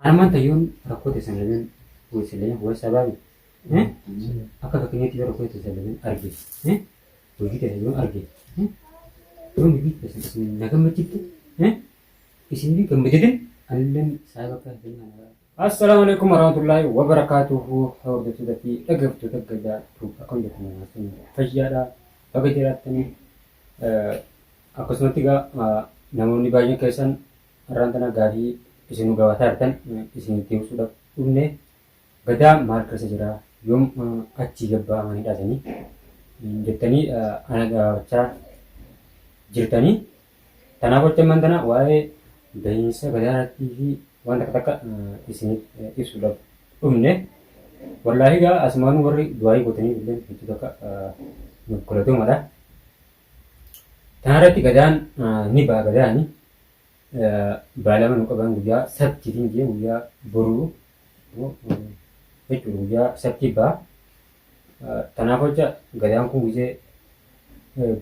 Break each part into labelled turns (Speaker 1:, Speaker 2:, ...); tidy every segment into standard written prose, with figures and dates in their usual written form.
Speaker 1: Armaan tayyoon rakkoo teessan lameen isin lameen huwa sabaabi. Akka fakkeenyaatti yoo rakkoo teessan lameen arge hojii teessan yoo arge yoo hojii teessan isin na gammachiifte isin gammadeetin anilleen saahiba akka hin kana. Assalaamu alaikum warahmatullahi wabarakaatuhu hordoftoota fi dhaggeeffattoota Gadaa Tube akkam jirtan nagaa fayyaadha baga jiraattanii akkasumatti egaa namoonni baay'een keessan Har'aan tana gaafii isin nu gaafataa jirtan isin deebisuudhaaf dhufne. Gadaa maal keessa jira, yoom achii gad ba'aa hidhaatanii jettanii ana gaafachaa jirtanii. Tanaaf hojii ammaan tana waa'ee bahiinsa gadaa irrattii fi waan takka takka isiniif ibsuudhaaf dhufne. Wallaahi egaa asumaanuu warri du'aayii gootanii illee hedduu takka nuuf galatoomadha. Tana irratti gadaan ni ba'a gadaani baalama nu qaban guyyaa sabtiitiin jee guyyaa boruu jechuudha guyyaa sabtii ba'a. Tanaaf jecha gadaan kun gizee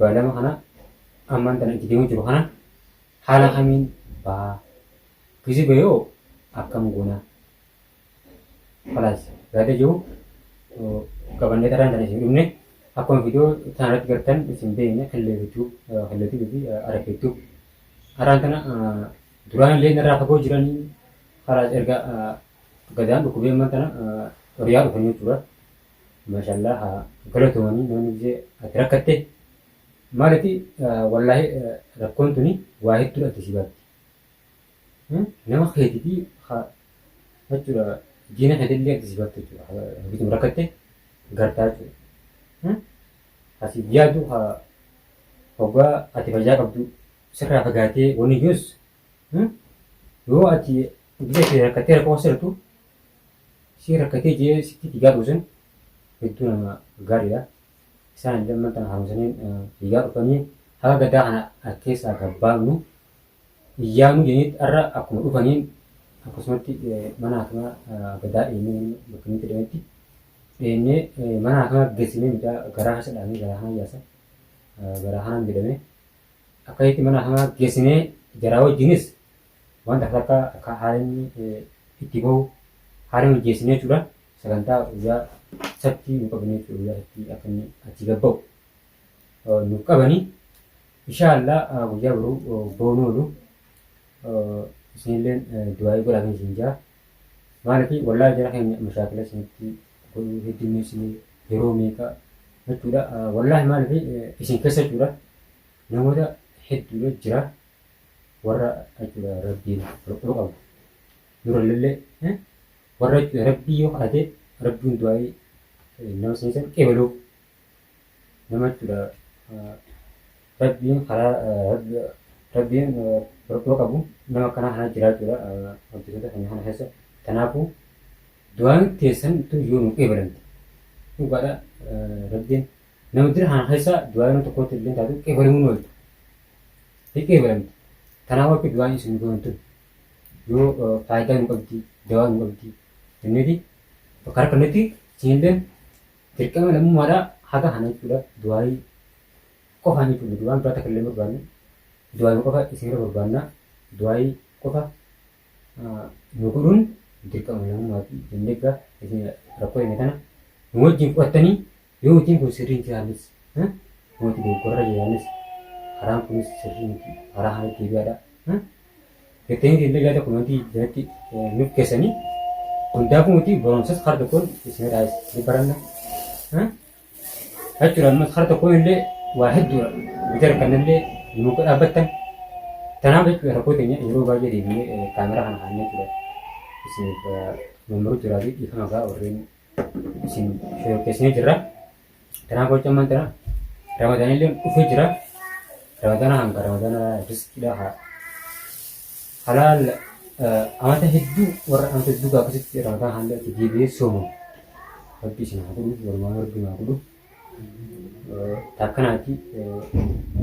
Speaker 1: baalama kana ammaan tana itti deemu jiru kana haala kamiin ba'a. Gizee bayoo akkam goona. Kalaas yaada jiru qabannee taraan kana isin dhumne akkuma viidiyoo tana irratti gartan isin beekne killeefituu killeefituu fi arafeetuu haraan tana duraan illee narraa fagoo jiranii kalaas erga gadaan dhukkubee amman tana horiyaa dhufanii jechuudha. Maashallaa haa galatoomanii namni gisee ati rakkatte maaliif wallaahi rakkoon tuni waa hedduudha ati si baatti. Nama keetifi ka jechuudha diina keetillee ati si baattu jechuudha. Hojiitum rakkatte gartaa jechuudha. Asiif yaadu ka hoggaa ati fayyaa qabdu sirraa fagaatee wanni jirus yoo ati biyya kee rakkattee rakkoo sirtu si rakkatee jee sitti fiigaa dhufu sun hedduu nama gaariidha. Isaan illee amman tana haaromsanii fiigaa dhufanii haga gadaa kana keessaa gabbaafnu Iyyaanuu jedhaniitti har'a akkuma dhufaniin akkasumatti mana hakimaa gadaa dhiyeennee bakka inni jedhametti dhiyeennee mana hakimaa geessinee mucaa garaa keessa dhaabnee garaa kana yaasa garaa kanaan jedhamee akkasitti mana hakimaa geessinee jaraa wajjinis wanta takka akka haala inni itti bahu haala mijeessinee jechuudha sagantaa guyyaa sabtii nu qabnee jechuudha guyyaa sabtii akka inni achi gabba'u nu qabanii. Inshaa Allah guyyaa boruu boonu oolu isinilleen du'aa'ii godhaafin isin jaa. Maaliif wallaahi jara keenya mashaakila isinitti godhuu heddummeessinee yeroo meeqa jechuudha. Wallaahi maaliif isin keessa jechuudha namoota hedduudha jira warra jechuudha rabbiin quba qabu. Nurallee warra jechuudha rabbii yoo kadhate rabbiin du'aa'ii nama saniisan qeebaluuf nama jechuudha rabbiin karaa rabbiin rakkoo qabu nama akkanaa kana jira jechuudha hojjettoota keenya kana keessa kanaafuu du'aan teessan tun yoo nu qeebalamte dhugaadha rabbiin nama dira kana keessa du'aa nama tokkootti illee taatu qeebalamuu nu ooltu ni qeebalamte kanaafuu akka du'aan isin goon tun yoo faayidaa nu qabdi dawaa nu qabdi jenneeti bakka harkannetti isinillee Dirqama lammummaadha haga kana jechuudha du'aayii qofaan jechuudha nuti waan biraa takka illee hin barbaannu du'aayii qofa isinirra barbaanna du'aayii qofa nu godhuun dirqama lammummaati jennee egaa isin rakkoo keenya kana nu wajjin fudhattanii yoo hojiin kun sirrii hin jiraannes nuti dogoggorra jiraannes karaan kunis sirrii miti karaa kana deebi'aadha Jettanii illee yaada komantii jalatti nuuf keessanii hundaafuu nuti barumsas kara tokkoon isinirraa ni baranna. Jechuudha ammas kara tokkoon illee waa hedduudha. Bita rakkannallee nu muka dhaabbattan. Tanaaf jechuudha rakkoo teenya yeroo baay'ee deebinee kaameraa kana kaannee jechuudha. Isiniif mammaruu jiraa fi dhiifama gaa warreen isin shororkeessinee jirra. Kanaaf hojii ammaan tana Ramadaan illee dhufee jira. Ramadaana hanga Ramadaana riskiidha haa. Halaal amata hedduu warra amata hedduu akkasitti Ramadaan hanga itti deebi'ee soomamu. Rabbi isin haa godhu walumaa rabbi haa godhu. Takkanaatti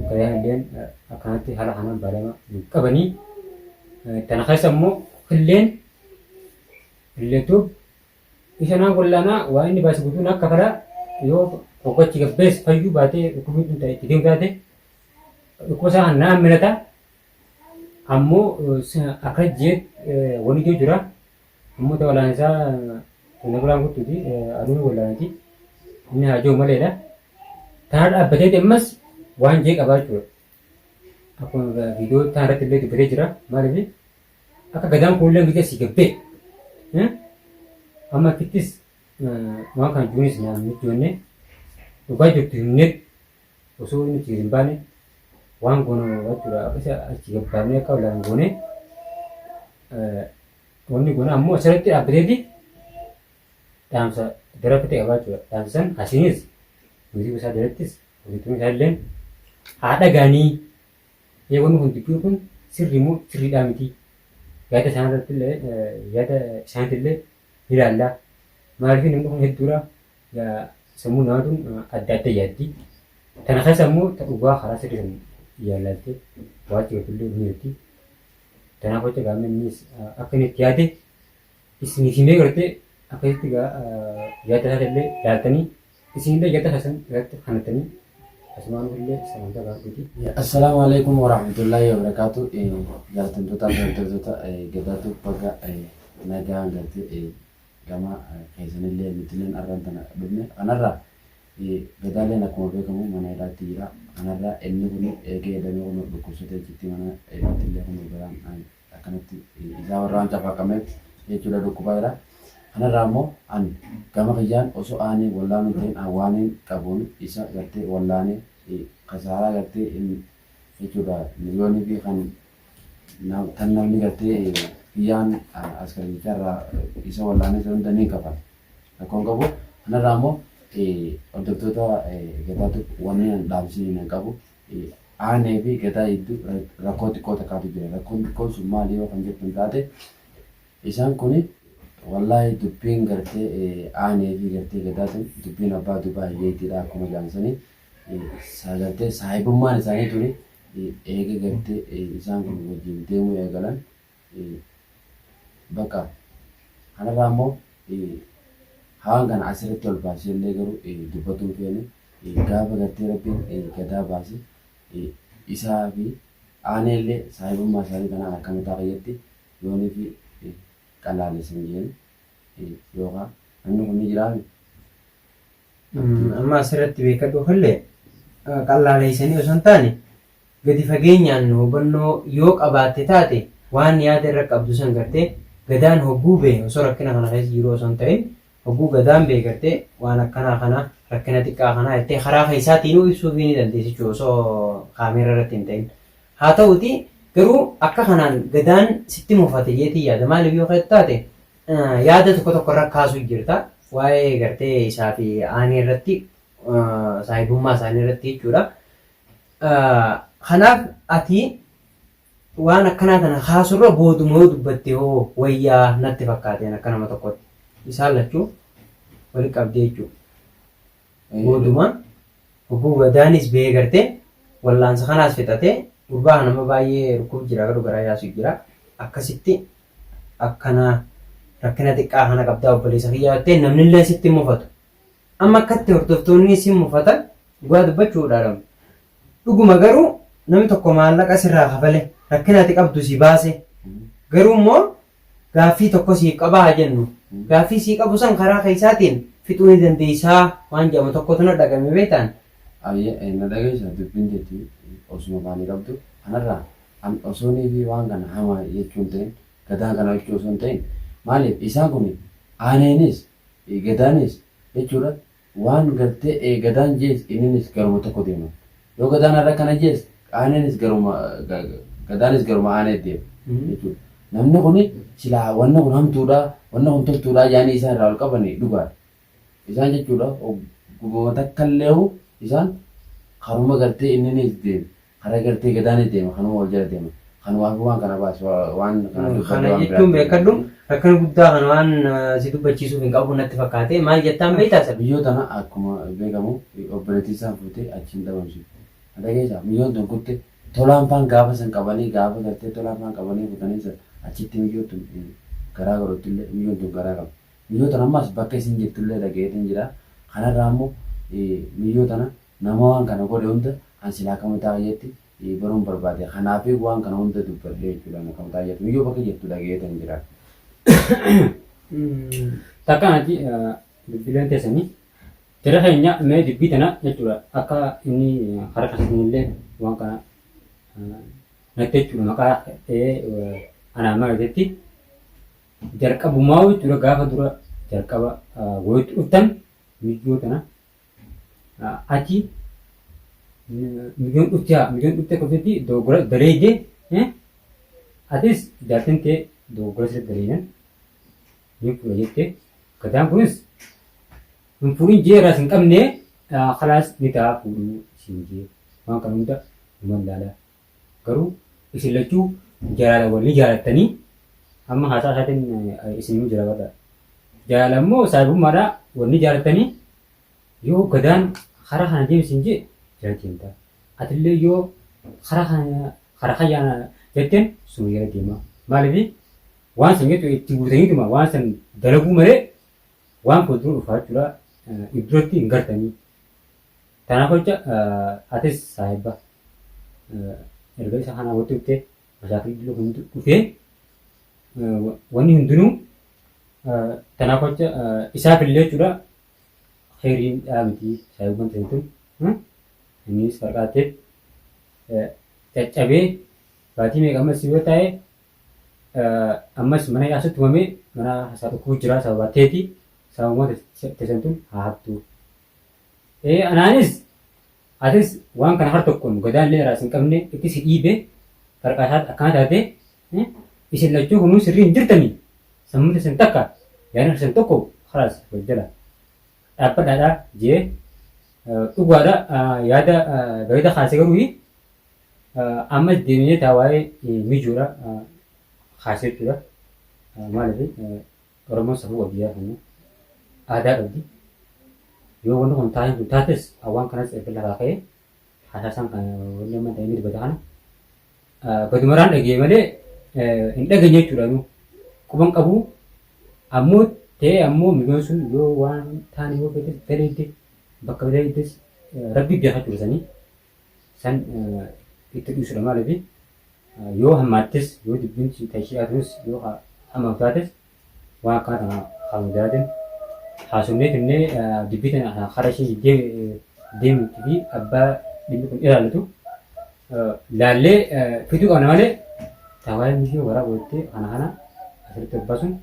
Speaker 1: gadaan illeen akkanatti haala kanaan baalama hin qabanii. Tana keessa immoo killeen illeetu Isa naan wallaanaa waan inni baase guutuu naaf kafala yoo hoggachi gabbees fayyuu baatee dhukkubni kun ta'e itti deemu taate dhukkuba isaa kan naan milata ammoo akka jee wani ijoo jira. Ammoo ta walaansaa tun biraan kuttuuti aduun walaanti inni haa jiru maleedha. Tana dhaabbateeti ammas waan jee qabaa jechuudha. Akkuma viidiyoo tana irratti illee dubbatee jira. Maaliif akka gadaan kuulleen gidee si gabbee amma akkittis waan kana juunis naan mijoonne dhugaa jirtu himneet osoo inni achi hin baane waan goonu jechuudha. Akka isa achi gabbaafnee akka walaan goone wanni goona ammoo asirratti dhaabbateeti dhaamsa dara ta'e qabaa jechuudha. Dhaamsa san asiinis yuutuubii isaa jalattis hojjettoonni isaa illeen haa dhagaanii ee wanni kun dubbiin kun sirrii moo sirriidhaa miti yaada isaan irratti illee yaada isaaniitti illee ni ilaalla. Maaliif namni kun hedduudha sammuun namaa tun adda adda yaaddi. Tana keessa immoo ta dhugaa karaa sirrii san yaallaalte waa achi galtullee ni jirti. Tanaaf jecha gaamni innis akka inni itti yaade isiniif himee gartee akkasitti gaa yaada isaa illee laaltanii isinillee yaada keessan irratti kanattanii asumaan illee sagantaa gaariiti.
Speaker 2: Assalaamu alaikum warahmatullahi wabarakatuh. Jaallatamtoota fi hordoftoota Gadaatu baga nagaan galtee gama keessanillee nutilleen arran tana dhufne. Kanarraa Gadaalleen akkuma beekamu mana hidhaatti jira. Kanarraa inni kun eegee hidhamee kun dhukkubsatee achitti mana hidhaatti illee kun garaan akkanatti isaa warra waan cafaqameef jechuudha dhukkubaa jira. Kanarraa immoo an gama kiyyaan osoo aanee wallaanuu ta'in an waaniin qabuun isa gartee wallaanee kasaaraa gartee jechuudha miliyoonii fi kan tan namni gartee kiyyaan askarijicharraa isa wallaanee isa hunda niin kafala. Rakkoon qabu. Kanarraa immoo hordoftoota Gadaatu wanni an dhaamsiniin an qabu aanee fi Gadaa jidduu rakkoo xiqqoo takkaatu jira. Rakkoon xiqqoon sun maali yoo kan jettan taate isaan kuni wallaahi dubbiin gartee aanee fi gartee Gadaa tun dubbiin abbaa dubaa hiyyeettiidha akkuma jedhan sanii gartee saahibummaan isaanii tuni eega gartee isaan kun wajjin deemuu eegalan bakka kanarraa immoo haan kana asirratti ol baasee illee garuu dubbatuu hin feene. Gaafa gartee Rabbiin Gadaa baase isaa fi aanee illee saahibummaa isaanii kanaan akka mataa kiyyatti yoonii fi qalaalessan jeen yookaan namni kun ni jiraami.
Speaker 3: Amma asirratti beekadhu illee qallaaleessanii osoo hin taane gadi fageenyaan hubannoo yoo qabaatte taate waan yaada irra qabdu san gartee Gadaan hogguu bahe osoo rakkina kana keessa jiruu osoo hin ta'in hogguu Gadaan bahe gartee waan akkanaa kana rakkina xiqqaa kanaa jettee karaa keessaatiinuu ibsuufii ni dandeessi jechuudha osoo kaameera irratti hin ta'in. Haa ta'uuti garuu akka kanaan Gadaan sitti mufate jeetii yaada maaliif yoo keessa taate yaada tokko tokko irra kaasuu jirta waa'ee gartee isaa fi aanee irratti saahibummaa isaanii irratti jechuudha. Kanaaf ati waan akkanaa tana kaasurra booduma yoo dubbatte hoo wayyaa natti fakkaateen akka nama tokkotti. Isaan lachuu wali qabdee jechuudha. Booduma hogguu Gadaanis bahee gartee wallaansa kanaas fixatee gurbaa kana amma baay'ee dhukkub jira garuu garaa yaasu jira. Akkasitti akkana rakkina xiqqaa kana qabdaa obboleessa kiyyaa jettee namnillee sitti hin mufatu. Amma akkatti hordoftoonni si mufatan dhugaa dubbachuudhaadhamu. Dhuguma garuu namni tokko maallaqa sirraa kafale rakkina ati qabdu si baase garuu immoo gaaffii tokko siif qabaa haa jennu. Gaaffii sii qabu san karaa keessaatiin fixuu ni dandeessaa waan jedhamu tokkotu na dhagame beektaan.
Speaker 2: Ayyee na dhageessa dubbiin teeti osuma baanii qabdu kanarraa an osoonii fi waan kana hamaa jechuun ta'in Gadaan kana jechuu osoo hin ta'in maaliif isaan kun aaneenis Gadaanis jechuudha waan gartee Gadaan jees inninis garuma tokko deeman. Yoo Gadaan har'a kana jees aaneenis garuma Gadaanis garuma aanee deema jechuudha. Namni kuni silaa wanni kun hamtuudha wanni kun toltuudha jaanii isaan irraa ol qabani dhugaadha. Isaan jechuudha gubama takkalleehu isaan karuma gartee inninis deema Kara gartee Gadaanis deema kanuma wal jala deema. Kanumaafuu waan kana baase waan kana dubbadhe
Speaker 3: Kana
Speaker 2: waan
Speaker 3: jechuun
Speaker 2: biraatti
Speaker 3: beekadhu rakkina guddaa kana waan si dubbachiisuuf hin qabu natti fakkaate maal jettaan beektaa sana?
Speaker 2: Miyyoo tana akkuma beekamu obboleettii isaan fuutee achiin dhabamsiifte. Na dhageessaa? Miyyoon tun kutte Tolaan faan gaafa san qabanii gaafa gartee Tolaan faan qabanii kutanii san achitti miyyoon tun garaa godhattullee miyyoon tun garaa qabdi. Miyyoo tana ammas bakka isin jirtullee dhagayeetiin jira. Kanarraa ammoo miyyoo tana Nama waan kana godhe hunda an silaa akka mataa kiyyatti baruun barbaade. Kanaafin waan kana hunda dubbadhe jechuudha an akka mataa kiyyatti. Miyyoo bakka jirtu dhagayeetan jira.
Speaker 1: Takka ati dubbileen teessanii jara keenya mee dubbii tana jechuudha akka inni karaa keessatti illee waan kana natti jechuudha maqaa ta'ee anaan mari'atetti jalqabumaa jechuudha gaafa dura jalqaba walitti dhuftan miyyoo tana ati miyyoon dhufte haa miyyoon dhufte dhuftetti dogoggora daleeyde atis jaartiin tee dogoggora sirriitti daleeydan ni fuudha jette gadaan kunis hin fuudhin jee irraas hin qabne kalaas ni ta'a fuudhuu siin jee waan kana hunda numan laala garuu isin lachuu jaalala wal ni jaalattanii amma haasaa isaatiin isin himuu jira barra jaalala immoo saahibummaadha wal ni jaalattanii yoo gadaan karaa kana deemi siin jee jala deemta atillee yoo karaa kana karaa kayyaa jetteen suma jala deema maaliif waan san jettu itti guutaniituma waan san dalaguu malee waan fuuldura dhufaa jechuudha idduratti hin gartanii. Tanaaf jecha atis saahibba erga isa kanaa walitti dhuftee mashaakilli hundi dhufee wanni hundinuu tanaaf jecha isaaf illee jechuudha kheyriin dhaa miti saahibban ta'e tun innis farqaattee caccabee baatii meeqa ammas yoo taa'e ammas mana yaasutti tumamee mana isaa dhukkubuu jira sababa teeti sababuma teessan tun haa haftu. Ee anaanis atis waan kana har tokkoon gadaan illee irraa sin qabne itti si dhiibe farqaa isaatti akkana taate isin lachuu kunuu sirrii hin jirtanii sammuu teessan takka yaadni keessan tokko kalaas wal jala dhaabbadhaadha jee dhugaadha yaada bareeda kaase garuu Ammas deebinee taa waa'ee mijuudha kaasee jechuudha. Maaliif Oromoon safuu qabdi yaa keenya. Aadaa qabdi. Yoo wanni kun taa'een kun taates waan kanas erga lafaa ka'ee haasaa isaan kan wanni amma ta'ee dubbata kana gadumaraan dhagee malee hin dhageenye jechuudha nu quban qabu ammoo ta'ee ammoo mijoon sun yoo waan taane yoo feetes daleedde bakka daleeddes rabbi beeka jechuudha sanii. San itti dhiisudha maaliif yoo hammaattes yoo dubbiin ta ishiidhaa tunis yoo hammam taates waan akkana tana hamdaatin haasofnee finnee dubbii tana kara ishii deemtu fi abbaa dhimmi kun ilaallatu laallee fiduu qabna malee tawaayee miyyoo garaa godhattee kana kana asirratti obbaasuun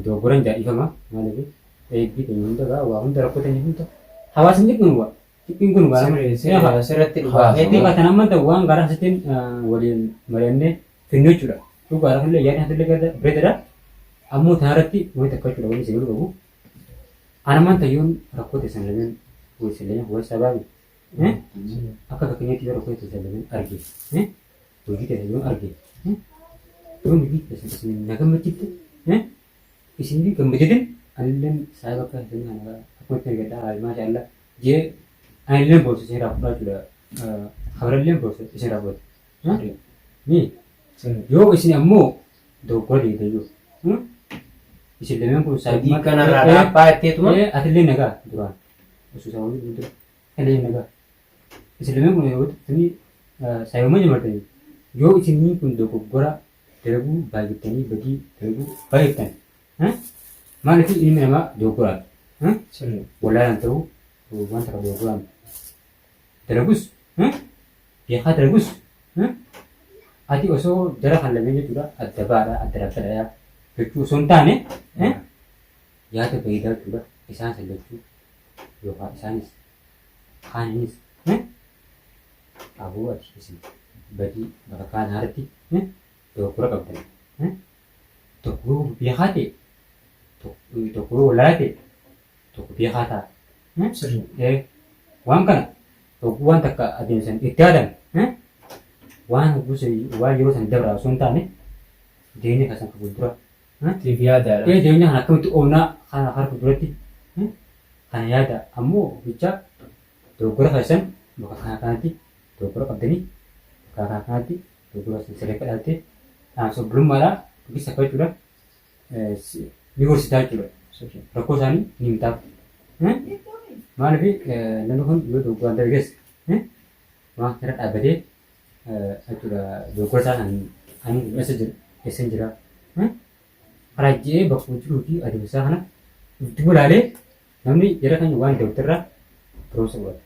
Speaker 1: dogoggoran jaadhifama maaliif eebbii keenya hunda waa hunda rakkoo teenya hunda hawaasni dhibnu waa Xiqqin kun gaara
Speaker 3: Sirri sirri asirratti dhugaa
Speaker 1: Hedduu
Speaker 3: keetii.
Speaker 1: kan amma ta'u waan garaa asitti waliin mari'annee finnu jechuudha. Dhugaadha kunillee yaadni hatillee gada bareedaadha. Ammoo tanarratti wanti takka jechuudha wanni isin godhu qabu. Ana ammaan tayyoon rakkoo teessan lameen wayisa lameen wayisa baabi. Akka fakkeenyaatti yoo rakkoo teessan lameen arge hojii teessan yoo arge yoo hojii teessan isin na gammachiifte Isin gammadetin anilleen saahiba akka isin kana akkuma itti argadha maasha Allah jee anilleen boonsa isin irraa fudhaa jechuudha. Kabaralleen boonsa isin irraa fudhata. Ni yoo isin ammoo dogoggora deebitan yoo isin lameen kun
Speaker 3: Hojii
Speaker 1: saahibummaa
Speaker 3: kanarraa dhaabbaa jetteetuma.
Speaker 1: Atillee nagaa duraan osoo isaa waliin dura atillee nagaa isin lameen kun yoo tuttanii saahibummaa jamartanii yoo isin kun dogoggora dalaguu baay'attanii badii dalaguu baay'attan maaliif ilmi namaa dogoggoraadha wallaalaan ta'uu wanta akka dogoggoraan dalagus beekaa dalagus ati osoo jara kan lameen jechuudha adda baadha adda rakkadha jechuu osoo hin taane yaada bareedaa jechuudha isaan san lachuu yookaan isaanis kaaninis Aboo ati isin badii bakka kaan harti dogoggora qabdan. Tokko yoo beekaa ta'e tokko yoo wallaalaa ta'e tokko beekaa ta'a. Waan kana hogguu waan takka adeemsan itti yaadan waan hogguu waan yeroo san dabraa osoo hin taane jireenya keessan kan fuuldura.
Speaker 3: Tiif yaadaadha.
Speaker 1: Jireenya kana akkamitti oomnaa kana harka duratti kana yaada ammoo bichaa Dogoggora keessan bakka kana kanatti dogoggora qabdanii bakka kana kanatti dogoggora keessan sirreeffadhaa jettee dhaamsa obbolummaadhaa yookiis akka jechuudha ni gorsitaa jechuudha. Rakkoo isaanii ni himtaaf. Maaliif namni kun yoo dogoggoraan dalages waan irra dhaabbatee jechuudha dogoggora isaa kan ani eessa jira eessan jira Karaa je'ee bakkuma jiruu fi adeemsa kana dudduuba ilaalee namni jara keenya waan dabarterraa barumsa fudhata.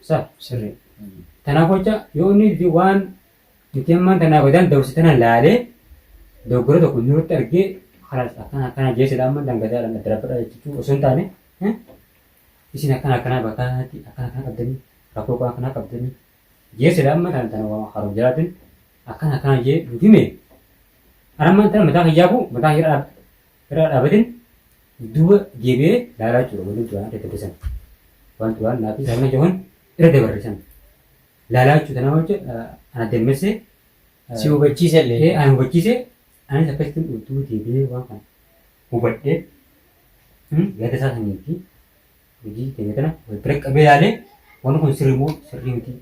Speaker 1: Sa
Speaker 3: Sirrii.
Speaker 1: Tanaaf jecha yoo inni waan nuti ammaan tanaa godaan dabarse tana laalee dogoggora tokko nurratti argee kalaas akkana akkana jee silaa ammaan dangadaadhaan adda dhaabbadhaa jechuu osoo hin taane isin akkana akkanaa bakka kanatti akkana akkana qabdanii rakkoo akkanaa qabdanii jee silaa amma tana tana waan haroom jalaatiin akkana akkana jee nuuf hime anammaan tana mataa kiyyaafu mataa kiyya irra dhaabatin duuba deebi'ee laalaa jechuudha wanti duraan irra dabarsan waan duraan naaf isaan jahuun irra dabarsan laalaa jechuudha. Tanaaf jecha ana dammessee
Speaker 3: Si hubachiise illee.
Speaker 1: Ana hubachiise anis akkasitti duuba deebi'ee waan kana hubadhee yaada isaa sanii fi hojii keenya kana wal bira qabee ilaalee wanni kun sirrii moo sirrii miti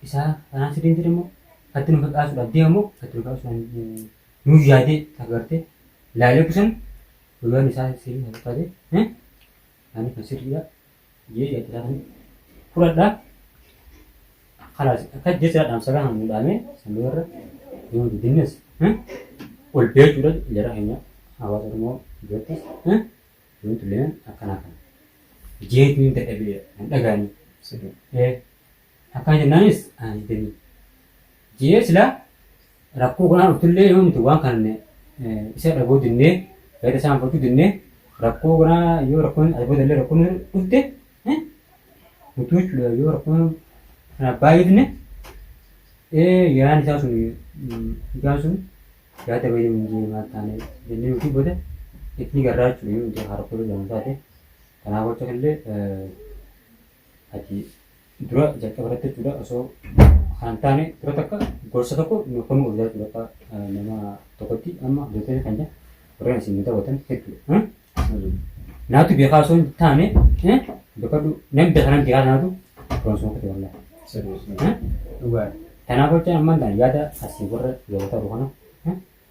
Speaker 1: isaa kanaan sirrii miti immoo katti nu facaasuudhaaf deema moo katti nu facaasuudhaan nu yaadee agartee laalee kusan guyyaan isaa sirrii kan fakkaate ani kan sirriidha jee yaada isaa kan fudhadha kalaas akka jecha dhaamsa kan nu dhaame sandoo irra yoo didinnes ol beechuudha jara keenya hawaasa Oromoo birattis yoo tulleen akkanaa kana jeetuun dadhabee hin dhagaanii. Akkana jennaanis ana didanii. Jee silaa rakkoo kanaan dhuftullee yoo nuti waan kana isa dhagoo dinnee yaada isaan fudhachuu dinnee rakkoo kanaa yoo rakkoon as boodallee rakkoon dhufte nuti jechuudha yoo rakkoon kana baay'ifne yaadni isaa sun mucaan sun yaada baay'ee hin jee maal taane jennee nuti booda itti garraa jechuudha yoo nuti rakkoo jedhamu taate kanaaf gocha illee ati dura jalqaba irratti jechuudha osoo kan taane dura takka gorsa tokko nu kennuu qabda jechuudha akka nama tokkotti amma hojjettoonni keenya warreen isin nu daawwatan hedduudha. Naatu beekaa osoo hin taane beekadhu nam beekaa nam beekaa naatu barumsa kute wallahi.
Speaker 3: Dhugaadha.
Speaker 1: Kanaaf jecha ammaan tana yaada asii warra daawwataa jiru kana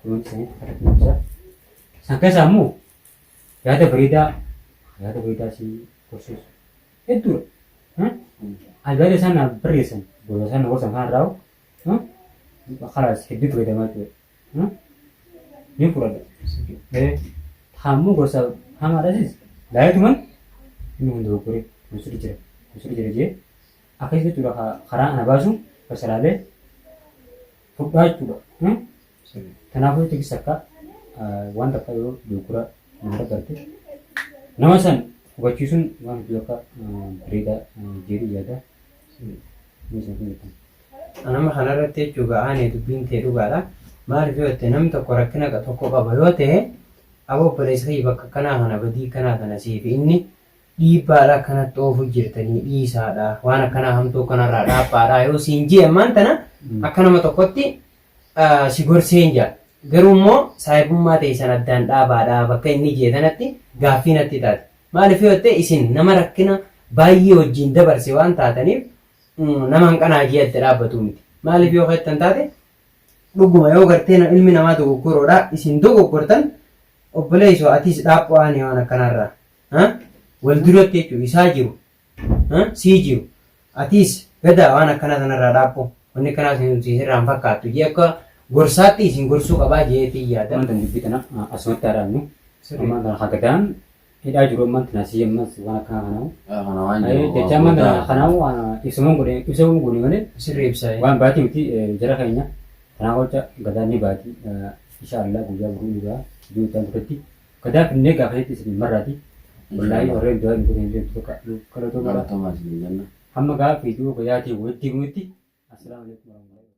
Speaker 1: kunuunsi isaanii irratti mul'isa. San keessaa immoo yaada bareedaa yaada bareedaa si gorsuus hedduudha. Yaada isaan naaf barreessan gosa isaan na gorsan kanarraa kalaas hedduu fayyadamaa jechuudha. Ni fudhadha. Hammuu gorsa hamaadhasis laayituman inni kun dogoggore kun sirri jira kun sirri jira jee akkasii jechuudha karaa ana baasu fasalaalee fudhaa jechuudha. Kanaafuu tikis akka waan takka yoo dogoggora namarra garte nama san hubachiisuun waan hedduu akka bareedaa jedhu yaada.
Speaker 3: Nama kanarratti jechuu ga'aanii dubbiin tee dhugaadha. Maaliif yoo jette namni tokko rakkina tokko qaba yoo ta'e aboo obboleessa kiyya bakka kanaa kana badii kanaa kana siif inni dhiibbaadha akkanatti oofu jirtanii dhiisaadha waan akkanaa hamtuu kanarraa dhaabbaadha yoo siin jee ammaan tana akka nama tokkotti si gorseen jaa. Garuu immoo saahibummaa teessan addaan dhaabaadha bakka inni jee tanatti gaaffii natti taate. Maaliif yoo jette isin nama rakkina baay'ee wajjin dabarse waan taataniif nama hanqanaa jee adda dhaabbatu miti. Maaliif yoo jettan taate dhuguma yoo gartee ilmi namaa dogoggoroodha isin dogoggortan obboleessoo atis dhaaphoo aanii waan akkanarraa. Wal duratti jechuun isaa jiru sii jiru atis gadaa waan akkanaa sanarraa dhaaphoo wanni akkanaa sirraa hin fakkaattu jee akka gorsaatti isin gorsuu qabaa jeetii yaada.
Speaker 1: Ammaan dubbii tana asumatti haadhaannu. Ammaan tana hagadaan hidhaa jiru ammaan tana sii ammas waan akkanaa kanaawu.
Speaker 2: Kana waan jiru.
Speaker 1: Jecha ammaan tana kanaawu ibsamuun godhe ibsamuun godhe malee
Speaker 3: Sirrii ibsaa.
Speaker 1: waan baatii miti jara keenya. Kanaaf jecha gadaan ni baati. Insha Allah guyyaa boruu ni ba'a. Iddoo itti turetti. Gadaa finnee gaafasitti isin marraati. Wallaahi warreen du'aa hin godhin illee tokko galatooma.
Speaker 2: Galatoomaa isin jenna.
Speaker 1: Hamma gaafa viidiyoo gadaatiin walitti himutti. Assalaamu alaikum warahmatullahi.